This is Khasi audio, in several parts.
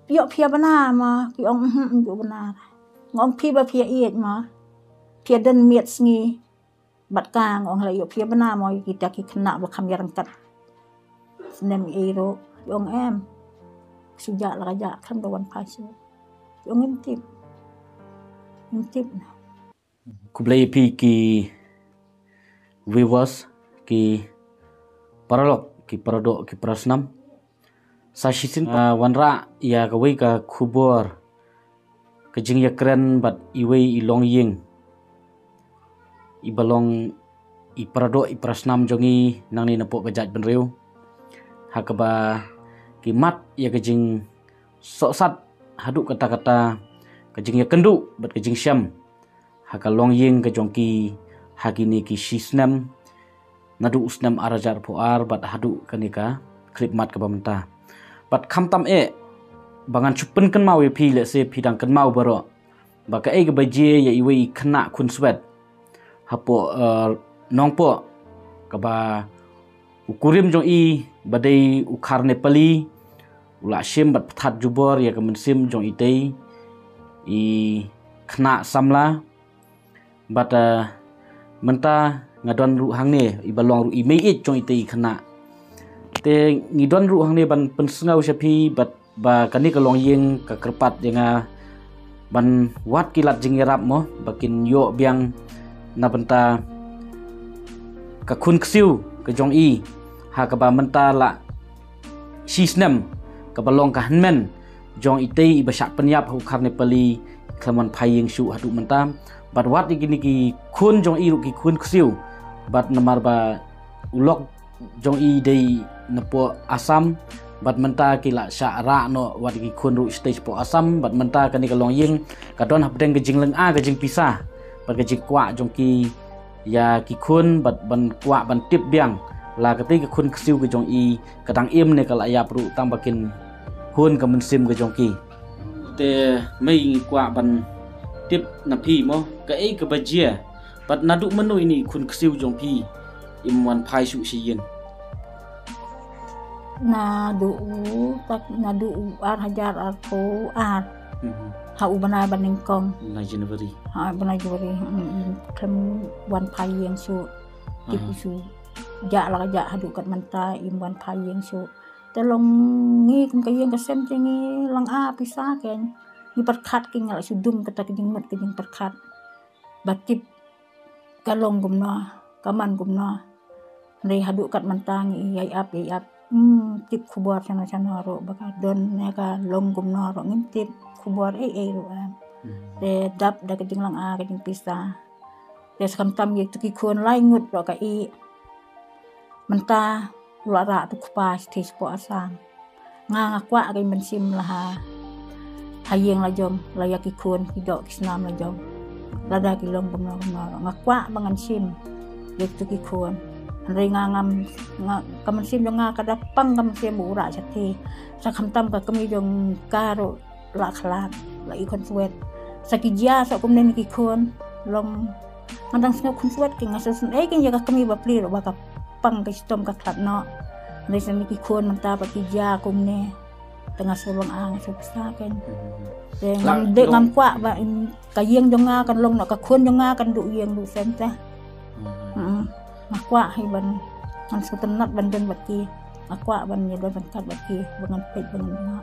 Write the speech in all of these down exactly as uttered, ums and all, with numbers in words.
Ïoh phi ïa bna mo, ki ong, "Mhm, ym ju bna." Nga ong, "Phi ba phi ïa ïeit mo, phi ïa don miet sngi bad ka," nga ong, "la ïoh phi ïa bna mo ïa kita ki khynnah ba kham ïa ryngkat snem ei ruh?" Ki ong, "Em, shu jah la ka jah, khlem da wan phai shuh." Ki ong, "Ngim tip, ngim tip." Khublei ïa phi ki viewers, ki paralok, ki paradoh, ki parasnam. Sa shisien, ah, wanrah ïa kawei ka khubor, ka jingïakren bad iwei i longïing, i ba long i paradoh, i parasnam jong i nangne na poh ka jaitbynriew, ha kaba ki mad ïa ka jingsohsat haduh katta katta, ka jingïakynduh bad ka jingshem ha ka longïing ka jong ki ha kine ki shisnem, naduh u snem ar hajar arphew ar bad haduh kane ka khyllipmat kaba mynta. Bad khamtam eh ba ngan shu pynkynmaw ïa phi, lehse phi dang kynmaw baroh ba kaei kaba jia ïa iwei i khynnah khunswet hapoh, eh, Nongpoh, kaba u kurim jong i ba dei u khar Nepali u la shim bad pynthad jubor ïa ka mynsiem jong itei i khynnah samla. Bad, eh, mynta nga don ruh hangne i ba long ruh i meiieit jong itei i khynnah. Te ngi don ruh hangne ban pynsngew sha phi bad ba kane ka longïing ka kyrpad ïa nga ban wad ki lad jingïarap mo, ba kin ïoh biang na bynta ka khun ksiew ka jong i, ha kaba mynta la shisnem, kaba long ka hynmen jong itei i ba shah pynïap ha u khar Nepali, khlem wan phai ïing shuh haduh mynta. Bad wat ïa kine ki khun jong i ruh ki khun ksiew, bad namar ba u lok jong i dei na poh Assam, bad mynta ki la shah rah noh wat ïa ki khun ruh shatei shapoh Assam. Bad mynta kane ka longïing ka don hapdeng ka jinglynga ka jingpisa bad ka jingkwah jong ki ïa ki khun, bad ban kwah ban tip biang la katei ka khun ksiew ka jong i ka dang im ne ka la ïap ruh, tang ba kin hun ka mynsiem ka jong ki. Te mei, ngi kwah ban tip na phi mo, kaei kaba jia bad naduh mynno ine i khun ksiew jong phi im wan phai shuh sha ïing? Naduh u, tak, naduh u ar hajar arphew ar. Mhm. Ha u bnai ba nyngkong. Bnai January. Ha, bnai January. Mm, mm. Khlem wan phai ïing shuh. Tip u shu jah la ka jah haduh kat mynta im wan phai ïing shuh. Te long ngi kum ka ïing ka sem te ngi lynga pisa kein. Ngi pyrkhat kein, nga la shu dum kata ka jingmut ka jingpyrkhat ba tip ka long kumno, ka man kumno. Hynrei haduh kat mynta ngi ïai ap, ïai ap. Hmm, tip khubor shano shano ruh ba ka don ne ka long kumno ruh ngim tip khubor ei ei ruh em. Hmm. Te dap da ka jinglynga ka jingpisa. Te sa khamtam ïa kitu ki khun lai ngut ruh ka ïeh. Mynta u la rah tu kpa shatei shapoh Assam. Nga, nga kwah ka mynsiem la ha, ha ïing la jong, la ïa ki khun ki doh ki snam la jong. Lada ki long kumno kumno, nga kwah ba ngan shim ïa kitu ki khun. Hynrei nga ngam, nga, ka mynsiem jong nga ka da pang ka mynsiem ba u rah shatei. Sa khamtam ka kmie jong ka ruh la khlad, la i khunswet. Sa ki jia sa kumne ki khun, long nga dang sngew khunswet kein, nga sngew sngew kein ïa ka kmie ba pli ruh ba ka pang ka shitom ka khlad noh. Hynrei sa ki khun mynta ba ki jia kumne. Te nga sngew lynga, nga sngew pisa kein. Hmm. Te ngam dei, ngam kwah ba in ka ïing jong nga kan long noh, ka khun jong nga kan duh ïing duh sem te. Hmm. Hmm. Nga kwah hi ban, ngan sngewtynnat ban don bad ki. Nga kwah ban ïa don ryngkat bad ki, ba ngan peit ba ngan ïa.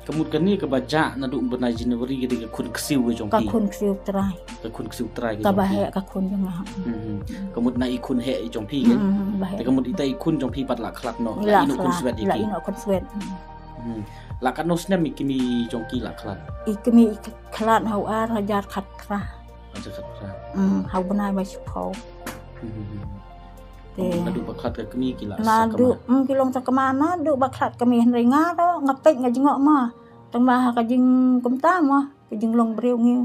Ka mut kane kaba jah naduh bnai January ka dei ka khun ksiew ka jong phi? Ka khun ksiew trai. Ka khun ksiew trai ka jong phi? Kaba heh ka khun jong nga. Hmm. Ka mut na i khun heh i jong phi, kan? Hmm, ba heh. Te ka mut ita i khun jong phi pat la khlad noh, la ïeh noh khunswet ïa ki? La ïeh noh khunswet. Hmm. Hmm. La katno snem i kmie jong ki la khlad? I kmie i khlad ha u ar hajar khatphra. Hajar khatphra. Hmm, ha u bnai ba shiphew. Hmm. Te naduh ba khlad ka kmie ki la sakma? Naduh, mm, ki long sakma naduh ba khlad kmie, hynrei nga ruh nga peit nga jngoh ma. Tang ba ha ka jingkumta ma, ka jinglong briew ngi.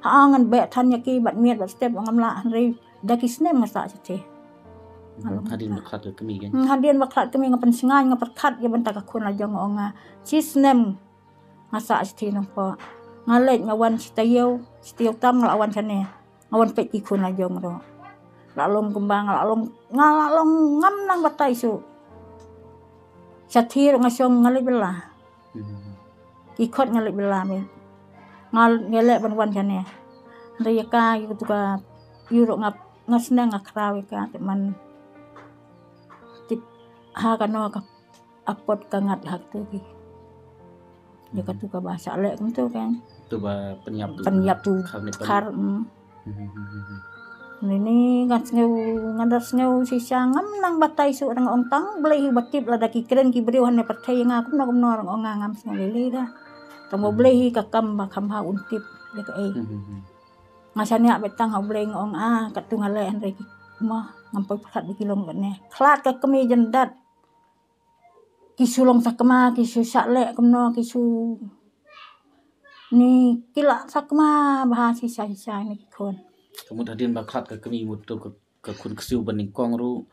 Ha ngan beh than ïa ki bad miet bad step ngam lah, hynrei da ki snem nga sah shatei. Hmm, hadien ba khlad ka kmie, kan? Hmm, hadien ba khlad kmie nga pynsngew, nga pyrkhat ïa bynta ka khun la jong, nga ong nga, shi snem nga sah shatei Nongpoh. Nga leit nga wan shi taïew, shi taïew tam nga la wan shane. Nga wan peit ki khun la jong ruh. La long kumba nga la long, nga la long ngam nang batai shuh. Shatei ruh nga shong nga leit bylla. Hmm. Ki khot nga leit bylla me. Nga nga leh ban wan shane. Hynrei ïa ka ïa tu ka ïu ruh nga nga sneng nga khraw ïa ka te man tip ha ka no ka apot ka ngat ha tu ki. Ïa ka tu ka ba sa leh kum tu kan. Tu ba pynïap tu. Pynïap tu khar. Ni ni ngan sngew ngan da sngew shisha ngam nang batai shuh, nga ong tang Blei hi ba tip lada ki kren ki briew hangne pyrthei nga kumno kumno, nga ong nga ngam sngew lei da. Tang ba Blei hi ka kam ba kham ha un tip ïa kaei. Nga shaniah beit tang ha Blei, nga ong ah katu nga leh hynrei ki ma ngam poi pyrkhat ba ki long katne. Khlad ka kmie jyndat. Ki shu long sakma, ki shu shah leh kumno, ki shu ni ki la sakma bha shisha shisha ni ki khun. Ka mut hadien ba khlad ka kmie mut tu ka, ka khun ksiew ba nyngkong ruh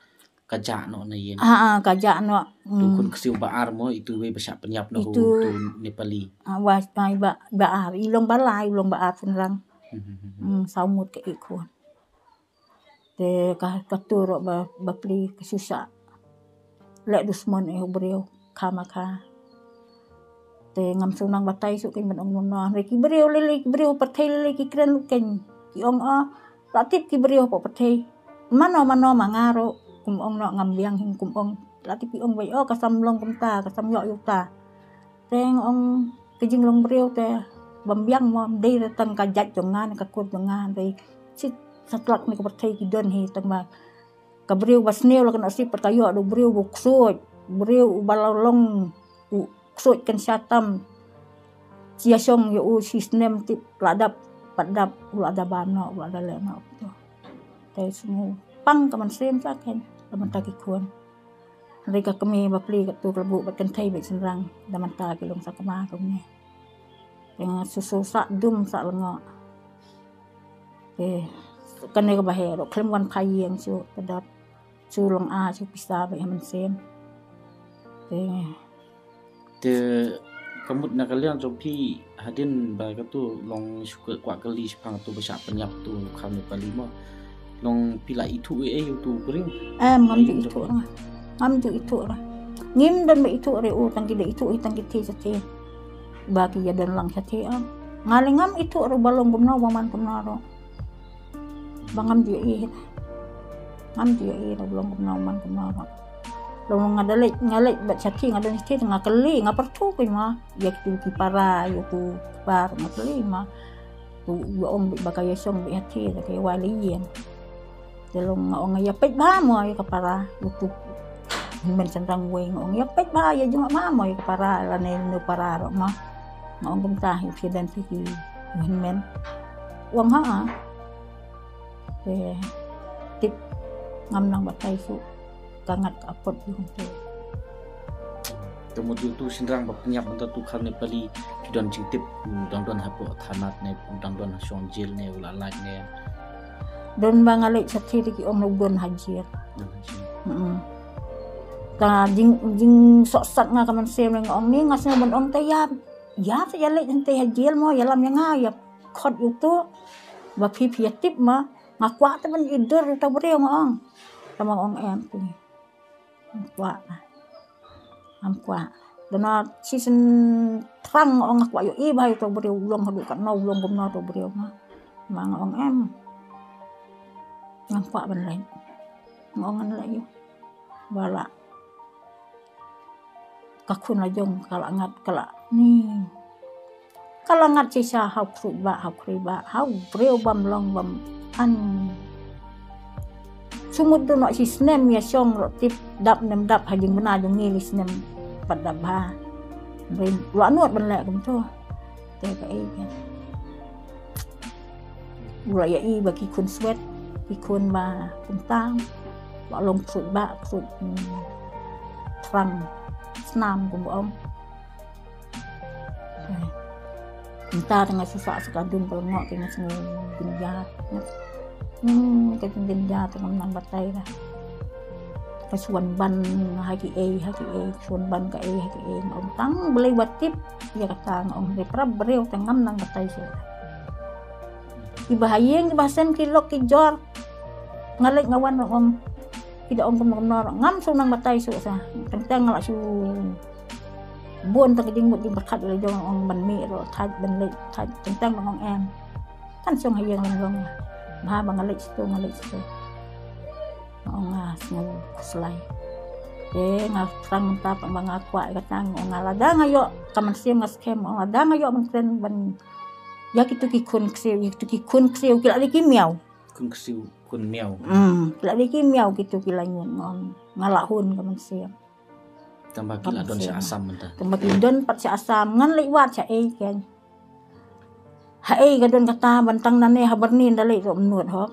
ka jah noh na ïing. Ha ha ka jah noh. Tu khun ksiew ba ar mo, itu wei ba shah pynïap na hu tu Nepali. Ah wa ba ba ar i long ba lai, i long ba ar shynrang. Saw ngut ka i khun. Te ka ka tu ruh ba ba pli ka shu shah leh dusmon ïa u briew kha ma kha. Te ngam shu nang batai shuh kein ban ong kumno, hynrei ki briew lei lei, ki briew pyrthei lei lei ki kren lut kein. Ki ong ah la tip ki briew hapoh pyrthei. Mano mano ma nga ruh kum ong noh ngam biang hi kum ong. La tip ki ong beit oh ka sam long kumta, ka sam ïoh ïa uta. Te nga ong ka jinglong briew te bym biang mo, ym dei tang ka jait jong nga ne ka kur jong nga, hynrei shi satlak ne ka pyrthei ki don hi tang ba ka briew ba sniew la ka nusip pat ka ïoh da u briew ba u ksuid, briew uba la long u ksuid kan sha tam. Shi ïa shong ïa u shi snem tip la dap pat dap, u la da bam noh, u la da leh noh. Te sngewpang ka mynsiem sa kein da mynta ki khun. Hynrei ka kmie ba pli katu ka la buh bad kynthei bad shynrang da mynta ki long sakma kumne. Te nga shu shu sah dum sah lyngngoh. Te kane kaba heh ruh khlem wan phai ïing shuh, ka dap shu long a shu pisa bad ha mynsiem. Te Te ka mut na ka liang jong phi hadien ba katu long shu kwah kylli shaphang tu ba shah pynïap tu kham Nepali mo. Long phi la ithuh ei ei u tu briew? Em ngam ju ithuh ra. Ngam ju ithuh ra. Ngim don ba ithuh re u, tang ki da ithuh hi tang ki te sa te. Ba ki ïa don lang sa te am. Nga le ngam ithuh ra ba long kumno ba man kumno ruh. Ba ngam ju ïohi. Ngam ju ïohi ruh ba long kumno man kumno ruh. Long nga da leit, nga leit bad sha thie, nga don sha thie nga kylli, nga pyrthuh kein ma ïa kitu ki para, ïa utu ki para nga kylli ma. Tu ïa ong beit ba ka ïa shong beit ha thie, da ka ïa wai la ïing. Te long nga ong ïa peit bha mo ïa ka para, ïa utu hynmen shynrang wei nga ong ïa peit bha ïa jngoh bha mo ïa ka para lane ïa u para ruh ma. Nga ong kumta hi phi don phi ki hynmen. U ong ha. Te tip ngam nang batai shuh, ka ngat ka apot ïa u hangtu. Te mut ïa utu shynrang ba pynïap mynta tu kham Nepali, phi don jingtip, u dang don hapoh thanat ne u dang don ha shong jel ne u la lait ne? Don ba nga leit sha thie te ki ong u don ha jel. Don ha jel. Mm-mm. Ka jing jingsohsat nga ka mynsiem nga ong ni nga sngew ban ong te ïa ïa te ïa leit hangtei ha jel mo, ïalam ïa nga ïa khot ïa utu. Ba phi phi ïa tip ma nga kwah te ban ïa dur ïa uta u briew nga ong. Te ma nga ong em te. Ngam kwah. Ngam kwah. Dang na shisien thrang nga ong nga kwah ïohi bha ïa uta u briew u long haduh katno u long kumno uta u briew ma. Ma nga ong em. Ngam kwah ban leit. Nga ong ngan leit ïa. Ba la ka khun la jong ka la ngat ka la ni. Ka la ngat shisha ha u ksuid ba, ha u ksuid ba, ha u briew bym long bym an. Shu mut don noh shi snem ïa shong ruh tip dap nem dap ha jingbna jong ngi li snem pat dap bha. Hynrei u la nud ban leh kumto. Te kaei ka. U la ïohi ba ki khun swet, ki khun ba kumtang, ba long ksuid ba, ksuid, mm, thrang snam kum ba ong. Mynta te nga shu sah sa ka dum ka lyngngoh te nga sngew jynjar. Hmm, ka jynjar te ngam nang batai da. Ka shu wan ban ha kiei ha kiei, shu wan ban kaei ha kiei, nga ong tang Blei ba tip ïa kata, nga ong hynrei para briew te ngam nang batai shuh. Kiba ha ïing kiba ha sem ki lok ki jor. Nga leit nga wan nga ong ki da ong kumno kumno ruh ngam shu nang batai shuh sa. Teng teng nga la shu Bun tang ka jingmut jingpyrkhat la jong ong ban mih ruh thait ban leit thait teng teng ban ong em. Kan shong ha ïing ban long. Ba ba nga leit sha tu nga leit sha tu. Ong nga sngew khuslai. Te nga thrang mynta ba nga kwah ïa kata ong nga lada nga ïoh ka mynsiem nga skhem ong lada nga ïoh ban kren ban ïa kitu ki khun ksiew ïa kitu ki khun ksiew ki la dei ki miaw. Khun ksiew khun miaw. Hmm, ki la dei ki miaw kitu ki la ñiut ong nga la hun ka mynsiem. Tang ba ki la don sha Assam mynta. Tang ba ki don pat sha Assam ngan leit wad sha ei ken. Ha ei ka don kata ban tang nane ha Byrni nda leit ruh mynnud hok.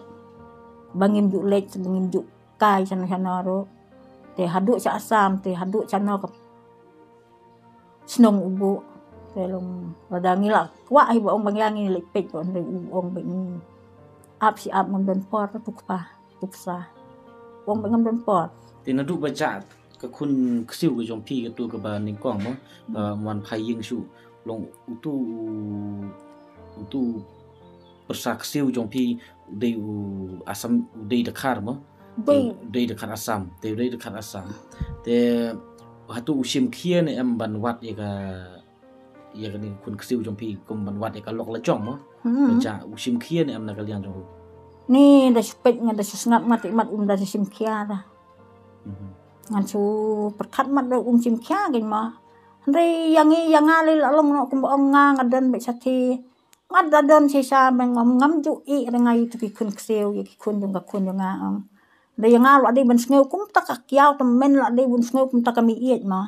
Ba ngim ju leit ba ngim ju kai shano shano ruh. Te haduh sha Assam te haduh shano ka shnong u buh. Te long lada ngi la kwah hi ba ong ba ngi ngi leit peit ruh hynrei u ong ba ngi ap shi ap ngam don por tu kpa tu ksa. U ong ba ngam don por. Te naduh ba jah ka khun ksiew ka jong phi katu kaba nyngkong mo ba wan phai ïing shuh long utu utu pyrsa ksiew jong phi u dei u Assam u dei Dkhar mo. Dei. U dei Dkhar Assam te u dei Dkhar Assam te hatu u shim khia ne em ban wad ïa ka ïa kane ka khun ksiew jong phi kum ban wad ïa ka lok la jong mo. Hmm. Ba jah u shim khia ne em na ka liang jong u. Ni da shu peit nga da shu sngap nga te mat um da shu shim khia da. Mhm. Ngan shu pyrkhat mat da um shim khia kein mo. Hynrei ïa ngi ïa nga lei la long noh kumba ong nga nga don beit shatei. Nga da don shisha ba ngam ngam ju ïeh ïa nga ïa tu ki khun ksiew ïa ki khun jong ka khun jong nga ong. Da ïa nga la dei ban sngew kumta ka kiaw tymmen la dei ban sngew kumta ka mih ïeit mo.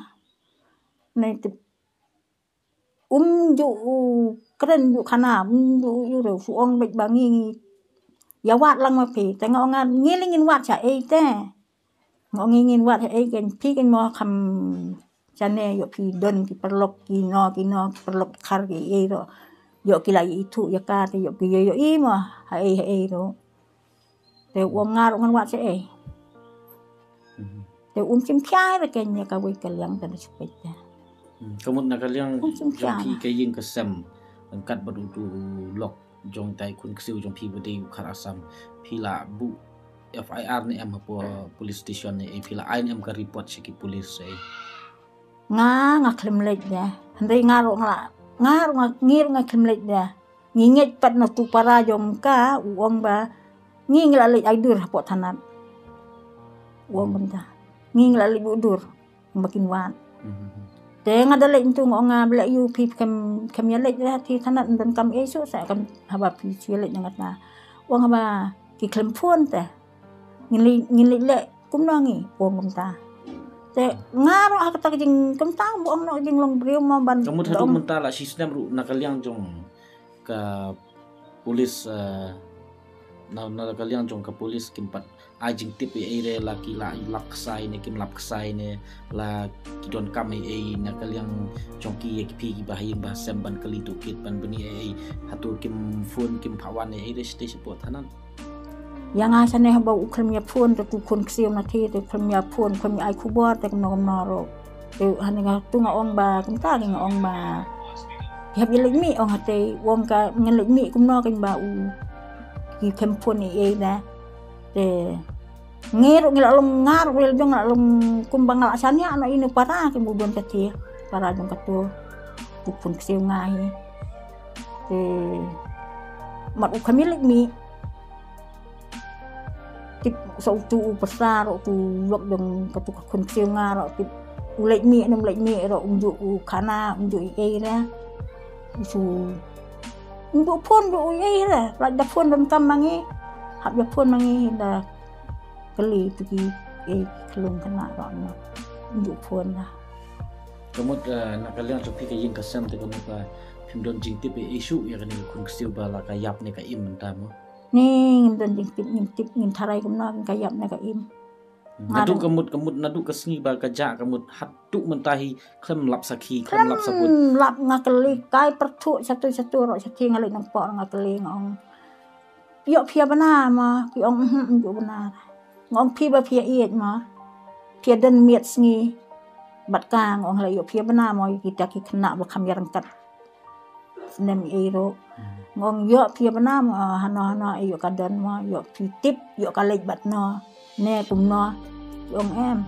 Nei tip um ju u kren ju khana um ju u ïu re fu ong beit ba ngi ïa wad lang ma phi te nga ong nga ngi lei ngin wad sha ei te. Nga ong ngi ngin wad sha ei kein phi kein mo kham shane ïoh phi don ki paralok ki no ki no ki paralok khar ki ei ruh. Ïoh ki la ïa ithuh ïa ka te ïoh ki ïoh ïoh i mo ha ei ha ei ruh. Te u ong nga ruh ngan wad sha ei. Mhm. Te um shim khia re kein ïa kawei ka liang te na shu peit te. Hmm, ka mut na ka liang Um shim jong khia phi na. Ka ïing ka sem ryngkat bad utu u lok jong itai khun ksiew jong phi ba dei u Khar Assam phi la buh F I R ne em hapoh police station ne ei phi la ai ne em ka report sha ki police ei. Nga nga khlem leit de. Hynrei nga ruh nga la nga ruh nga ngi ruh nga khlem leit de. Ngi ngeit pat na tu para jong ka u ong ba ngi ngi la leit ai dur hapoh thanat. U ong kumta. Ngi ngi la leit buh dur. Ba kin wad. Mhm. Te nga da leit ntu nga ong nga ba leh ïu phi khem khem ïa leit ïa thi thanat ndan kam ei shu sa kam haba phi shu ïa leit na nga ta. Ong haba ki khlem phone te. Ngin leit ngin leit leh kumno ngi ong kumta. Te nga ruh ha kata ka jing kumta ba ong noh jing long briew mo ban. Ka mut haduh mynta la shi snem ruh na ka liang jong ka police, eh, na, na ka liang jong ka police kim pat ai jingtip ïa ei re la ki la lap ksai ne kim lap ksai ne la ki don kam ïa ei na ka liang jong ki ïa ki phi ki ba ha ïing ba ha sem ban kali tu kit ban bni ïa ei hatu kim phone kim phawan ïa ei re shatei shapoh thanat. Ïa nga shane haba u khlem ïa phone te tu khun ksiew na thi te u khlem ïa phone khlem ïa ai khubor te kumno kumno ruh. Te hane nga tu nga ong ba kumta ki nga ong ba ki hap ïa leit mih ong hate u ong ka ngan leit mih kumno kein ba u ki khlem phone ei ei da. Te ngi ruh ngi la long nga ruh ngi la jong la long kumba nga la shaniah noh ïa ine u para ki mudon ka ti para jong ka tu tu khun ksiew nga hi. Te mat u khlem ïa leit mih. Tip sa utu u pyrsa ruh utu u lok jong katu ka khun ksiew nga ruh tip u leit mih ne um leit mih ruh um ju u khana um ju ei ei re. Utu um ju phone ju u ei ei re. Lait da phone donkam ma ngi. Hap ïa phone ma ngi da kylli tu ki ei ki khlung khynnah ruh ma um ju phone da. Ka mut, eh, na ka liang jong phi ka ïing ka sem te ka mut ba phim don jingtip ei ei shuh ïa kane ka khun ksiew ba la ka ïap ne ka im mynta mo. Ni ngim don jingtip ngim tip ngim tharai kumno ka ïap ne ka im. Hmm. Naduh ka mut ka mut naduh ka sngi ba ka jah ka mut haduh mynta hi khlem lap sakhi khlem lap sabun. Lap nga kylli kai pyrthuh shatu shatu ruh shati nga leit nangpoh nga kylli nga ong. Ïoh phi ïa bna mo ki ong mhm ym ju bna. Nga ong phi ba phi ïa ïeit mo. Phi ïa don miet sngi. Bad ka nga ong la ïoh phi ïa bna mo ïa kita ki khynnah ba kham ïa ryngkat. Snem ei ruh. Nga ong ïoh phi ïa bna mo hano hano ïoh ka don mo ïoh phi tip ïoh ka leit bad no. Ne kumno. Ki ong em.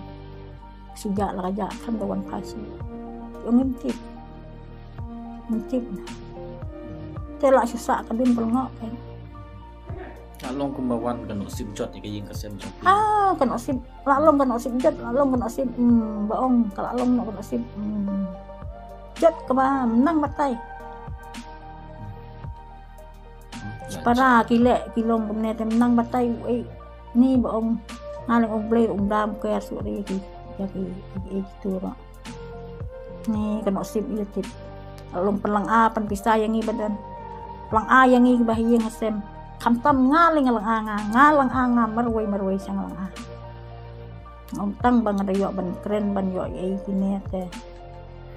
Shu jah la ka jah khlem da wan phai shuh. Ong ngim tip. Ngim tip. Te la shu sah ka ding pynlong pyn. Ka long kumba wan ka nusip jot ïa ka ïing ka sem jong phi. Ah, ka nusip. La long ka nusip jot, la long ka nusip, hmm, ba ong ka la long ka nusip, hmm, jot kaba mynta batai. Shipara ki leh ki long kumne te mynta batai u ei. Ni ba ong nga leh ong Blei ong dam ker su ri ki. Ïa ki, ïa ki, ïa ki tu ro. Ni ka nusip ïa tip. Long pynlang a pynpisa ïa ngi ba don. Pynlang a ïa ngi ba ha ïing ha sem. Khamtam nga leh nga lang a nga, nga lang a nga marwei marwei sha nga lang a. Ong tang ba nga da ïoh ban kren ban ïoh ei kine te.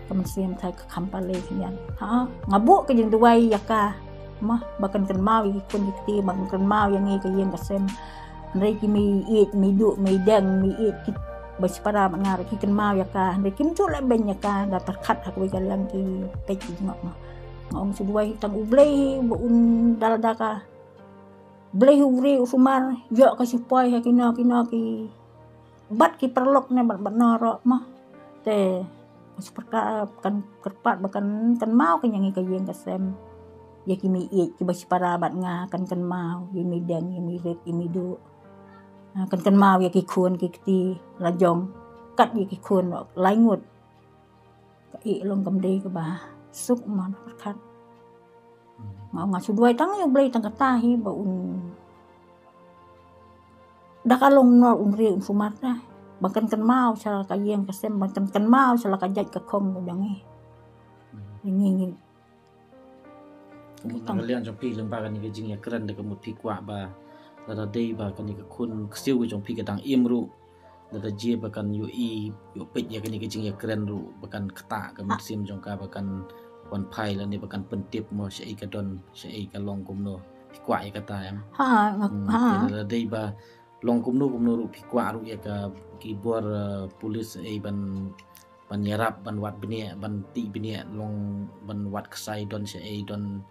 Ka mynsiem thai ka kham pale kine. Ha, nga buh ka jingduwai ïa ka. Mah, ba kan kynmaw ïa ki khun ki kti, ba kan kynmaw ïa ngi ka ïing ka sem. Hynrei ki mei ïeit, mei duh, mei deng, mei ïeit ki ba shipara bad nga ruh ki kynmaw ïa ka. Hynrei kim ju leh beiñ ïa ka, da pyrkhat ha kawei ka liang ki peit ki jngoh mah. Nga ong shu duwai tang U Blei ba un da lada ka Blei u ri u sumar, ïoh ka shipoi ha kino kino ki bad ki paralok ne bad bad noroh mah. Te ka shu pyrkhat kan kyrpad ba kan kynmaw ka ïa ngi ka ïing ka sem. Ïa ki mei ïeit ki ba shipara bad nga kan kynmaw, ïa mei deng, ïa mei rit, ïa mei duh. Ah, kan kynmaw ïa ki khun ki kti la jong. Kat ïa ki khun lai ngut. Ka i long kam dei kaba suk ma na pyrkhat. Nga nga shu duwai tang ïa U Blei tang kata hi ba un da ka long nor un ri un sumar ta. Ba kan kynmaw sha ka ïing ka sem, ba kan kynmaw sha la ka jait ka khong ba jong ngi. Ngi ngi Ka mut na ka liang jong phi lyngba kane ka jingïakren da ka mut phi kwah ba lada dei ba kane ka khun ksiew ka jong phi ka dang im ruh, lada jia ba kan ïohi ïoh peit ïa kane ka jingïakren ruh ba kan ktah ka mynsiem jong ka ba kan wan phai lane ba kan pyntip mo shaei ka don shaei ka long kumno. Phi kwah ïa kata em? Ha, nga Hmm, ha. Te lada dei ba long kumno kumno ruh phi kwah ruh ïa ka ki bor, eh, pulit ei ban ban ïarap ban wad bniah ban tih bniah long ban wad ksai don shaei don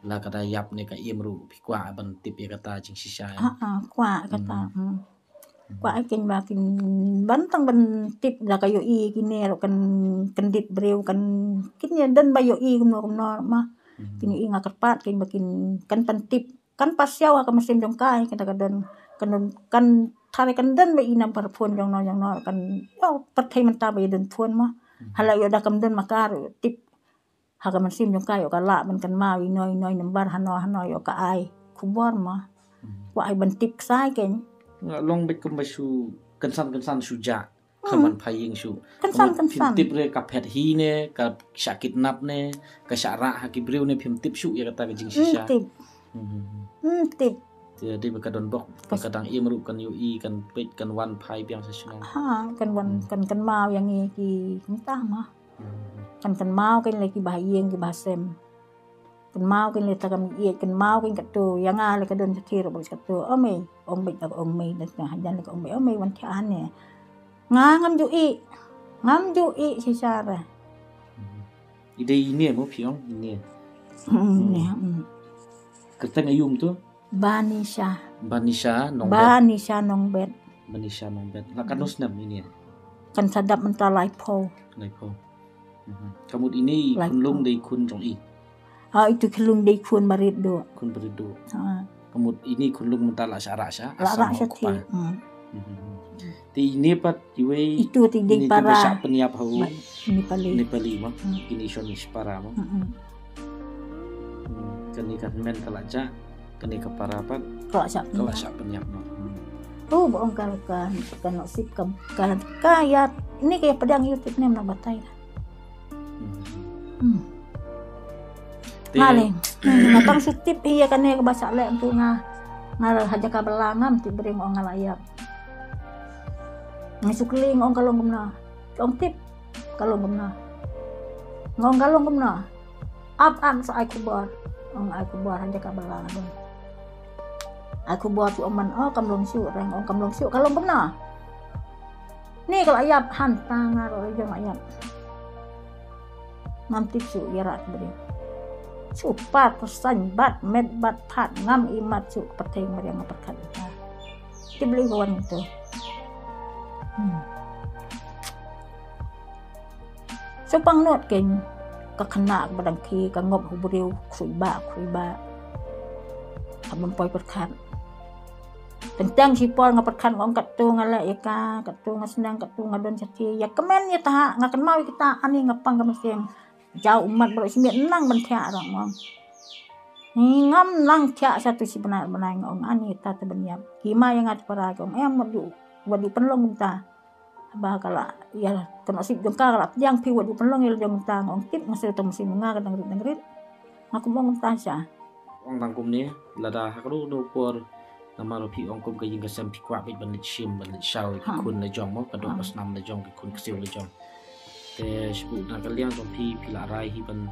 la ka da ïap ne ka im ruh phi kwah ban tip ïa kata jingshisha em? Ha ha, kwah kata. Hmm. Hmm. Kwah ai kin ba kin ban tang ban tip da ka ïohi kine ruh kan kyndit briew kan kin ïa don ba ïohi kumno kumno ma. Hmm. Kin ïohi nga kyrpad kin ba kin kan pyntip kan pasiaw ha ka mynsiem jong ka, kan ka don kan don kan thare kan don ba i nambar phone jong no jong no kan ïoh pyrthei mynta ba i don phone ma. Mhm. Hala ïoh da kam don ma ka ruh tip ha ka mynsiem jong ka ïoh ka lah ban kynmaw ino ino i nambar hano hano ïoh ka ai khubor ma. Mhm. Kwah ai ban tip ksai ken. Nga long bad kumba shu kynsan kynsan shu ja. Ka man phai ïing shu. Kynsan, kynsan. Phim tip re ka phet hi ne, ka shah kidnap ne, ka shah rah ha ki briew ne, phim tip shu ïa kata ka jingshisha. Hmm, tip. Hmm. Hmm, tip. Te dei ba ka don bok, ba ka dang im ruh kan ïohi, kan peit, kan wan phai biang sa shnong. Ha, kan wan, hmm, kan, kan kynmaw ïa ngi ki kumta ma. Hmm. Kan kynmaw kan le ki ba ha ïing ki ba ha sem. Kynmaw kin leh ta kam ïeit, kynmaw kin katto, ïa nga leh ka don sa thir bad katto. O mei, ong beit ka ong mei, da ka hajan leh ka ong mei, o mei wan thiah hangne. Nga ngam ju ïeh, ngam ju ïeh shisha re. I dei ine mo phi ong, ine. Hmm, ine, hmm. Kyrteng aïu mo to? Banisha. Banisha Nongbet. Banisha Nongbet. Banisha Nongbet. La katno snem ine? Kan sa dap mynta laiphew. Laiphew. Mhm. Ka mut ine i khunlung dei khun jong i. Ha, itu khunlung dei khun barit duh. Khun barit duh. Ha. Ka mut ine i khunlung mynta la shah rah sha Assam sha u kpa. Hmm. Mhm. Te ine pat iwei itu te dei para. Shah pynïap ha u Nepali. Nepali mo. Hmm. Kine i shon shipara mo. Hmm. Hmm. Kane ka hynmen ka la jah, kane ka para pat ka la shah pynïap mo. Hmm. Oh, ba ong ka ka ka nusip ka ka ka ïa ni ka ïa pdiang YouTube ne na batai. Hmm. Nga leh. Nga tang shu tip hi ïa kane kaba shah leh tu nga. Nga ha jaka ba la ngam tip briew ong nga la ïap. Nga shu kylli nga ong ka long kumno. Ong tip ka long kumno. Nga ong ka long kumno. Ap ap sa ai khubor. Ong ai khubor ha jaka ba la nga don. Ai khubor shu ong man o kam long shu reng ong kam long shu ka long kumno. Ni ka la ïap hangta nga ruh jong la ïap. Ngam tip shu ïa rat bri. Shu pat pyrsan bad met bad pat ngam imat shu pyrthei meriang pyrkhat ita. Tip bli ka wan tu. Hmm. To pang not ken ka khana ka badang ki ka ngop hu briew khrui ba khrui ba. Ka bym poi pyrkhat. Teng teng shi por nga pyrkhat ngong katto nga leh ïa ka, katto nga sneng, katto nga don sati. Ïa kmen ïa ta nga kynmaw ïa kita ani nga pang ka mynsiem. Jaw umat bro simiet nang ban thiah rong ngong. Ni ngam nang thiah satu si bnai bnai ngong ani ta te ban ïap. Ki ma ïa nga te para ngong em wat du wat du pynlong ta. Ba ka la ïa ka nasib jong ka ka la pdiang phi wat ju pynlong ïa la jong ta ngong tip nga shu tong si nga ka dang rit dang rit. Nga kum ong ta sha. Ong tang kumne lada ha ka ru no por namar phi ong kum ka ïing ka sem phi kwah bit ban leit shim ban leit shaw ki khun la jong mo ka dok ka snam la jong ki khun ksiew la jong. Te shu na ka liang jong phi phi la rai hi ban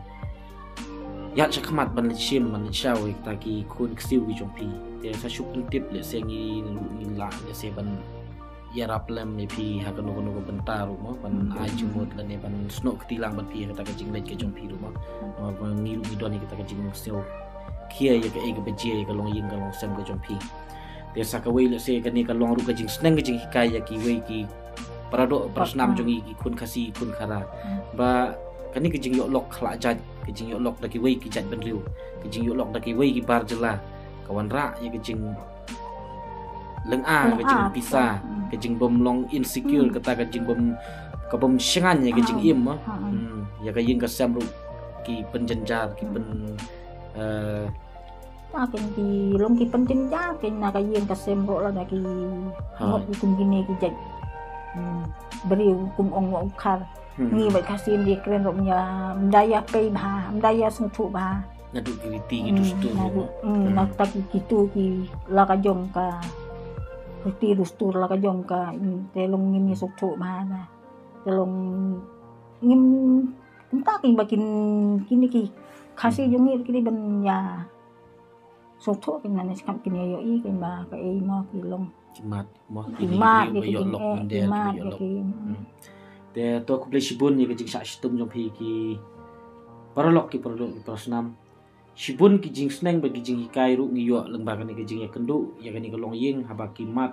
ïa shakhmat ban leit shim ban leit shaw ïa kita ki khun ksiew ki jong phi. Te sa shu pyntip lehse ngi ngi la lehse ban ïarap lem ïa phi ha kano kano ka bynta ruh mo ban ai jingmut lane ban snoh kti lang ban phi ha kata ka jingleit ka jong phi ruh mo. Mo ba ngi ruh ngi don ïa kata ka jingsngew khia ïa kaei kaba jia ïa ka longïing ka longsem ka jong phi. Te sa kawei lehse kane ka long ruh ka jingsneng ka jinghikai ïa kiwei ki para doh para snam jong ngi ki khun Khasi ki khun Khara. Ba kane ka jingïoh lok khlak jait ka jingïoh lok da kiwei ki jait bynriew ka jingïoh lok da kiwei ki bar jylla ka wanrah ïa ka jing leng a ka jing pisa ka jing bym long insecure kata ka jing bym ka bym shngan ïa ka jing im ma ïa ka ïing ka sem ruh ki pynjynjar ki pyn eh, ta ken ki long ki pynjynjar ken na ka ïing ka sem ruh la da ki ngop ki kum kine ki jait briew kum ong wa u khar ngi bad ka sim di kren ruh mya mdaya pei bha mdaya sngewthuh bha. Naduh ki riti ki dustur. Naduh na ta ki kitu ki la ka jong ka riti dustur la ka jong ka te long ngin ni sok thok ma na te long ngin ta ki ba kin kini ki Khasi jong ngi kini ban ya sok thok kin na ne skam kin ya yo i kin ba ka ei mo ki long. Ki mat mo ki mat ki yo lok mende ki yo lok. Te to khublei shibun ïa ka jingshah shitom jong phi ki paralok ki paralok ki parasnam. Shibun ki jingsneng bad ki jinghikai ruh ngi ïoh lyngba kane ka jingïakynduh ïa kane ka longïing haba ki mat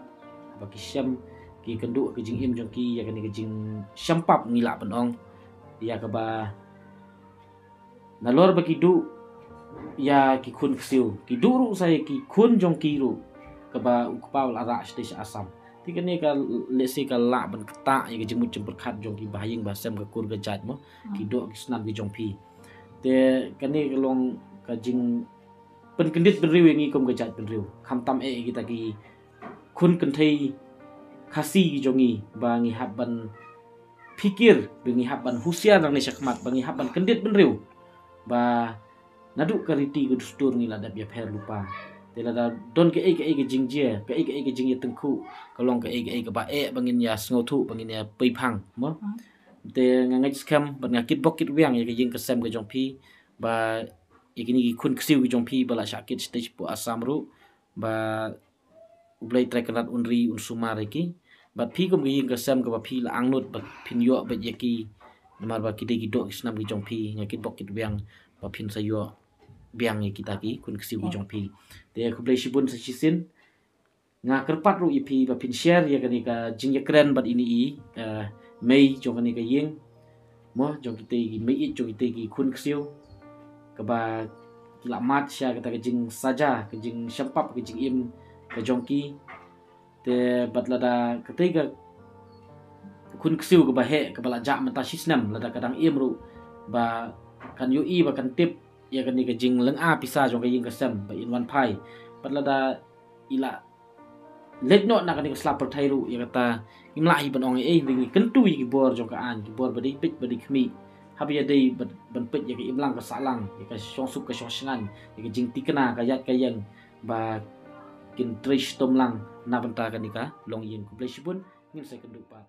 haba ki shem ki kynduh ka jingim jong ki ïa kane ka jingshem pap ngi lah ban ong ïa kaba nalor ba ki duh ïa ki khun ksiew ki duh ruh sa ïa ki khun jong ki ruh kaba u kpa u la rah shatei sha Assam. Te kane ka lehse ka lah ban ktah ïa ka jingmut jingpyrkhat jong ki bahaïing bahasem ka kur ka jait mo ki doh ki snam ki jong phi. Te kane ka long ka jingpynkyndit bynriew ïa ngi kum ka jait bynriew khamtam eh ïa kita ki khun kynthei Khasi ki jong ngi ba ngi hap ban phikir ba ngi hap ban husiar nangne shakhmat ba ngi hap ban kyndit bynriew ba naduh ka riti ka dustur ngi la dep ïapher lypa. Te lada don kaei kaei ka jingjia kaei kaei ka jingïatyngkhuh ka long kaei kaei kaba eh ba ngin ïa sngewthuh ba ngin ïa peiphang mo. Te nga ngeit skhem bad nga kitbok kitwiang ïa ka ïing ka sem ka jong phi ba ïa kine ki khun ksiew ki jong phi ba la shah kit shatei shapoh Assam ruh ba U Blei Trai Kynrad un ri un sumar ïa ki bad phi kum ka ïing ka sem kaba phi la angnud ba phin ïoh bad ïa ki namar ba ki dei ki doh ki snam ki jong phi nga kitbok kitwiang ba phin sa ïoh biang ïa kita ki khun ksiew ki jong phi. Te khublei shibun sa shisien. Nga kyrpad ruh ïa phi ba phin share ïa kane ka jingïakren bad ine i mei jong kane ka ïing mo jong kitei ki mei ïeit jong kitei ki khun ksiew kaba ki la mad sha kata ka jingsaja ka jingshem pap ka jingim ka jong ki. Te bad lada katei ka khun ksiew kaba heh kaba la jah mynta shisnem lada ka dang im ruh ba kan ïohi ba kan tip ïa kane ka jinglenga pisa jong ka ïing ka sem ba in wan phai bad lada i la leit noh na kane ka sla pyrthei ruh ïa kata ngim lah hi ban ong ei hynrei ngi kyntu ïa ki bor jong ka aiñ ki bor ba dei beit ba dei khmih haba ïa dei ban peit ïa ka imlang ka sahlang ïa ka shongsuk ka shongshngain ïa ka jingtikna ka ïaid ka ïeng ba kin trei shitom lang na bynta kane ka longïing. Khublei shibun ngin sa ïakynduh pat.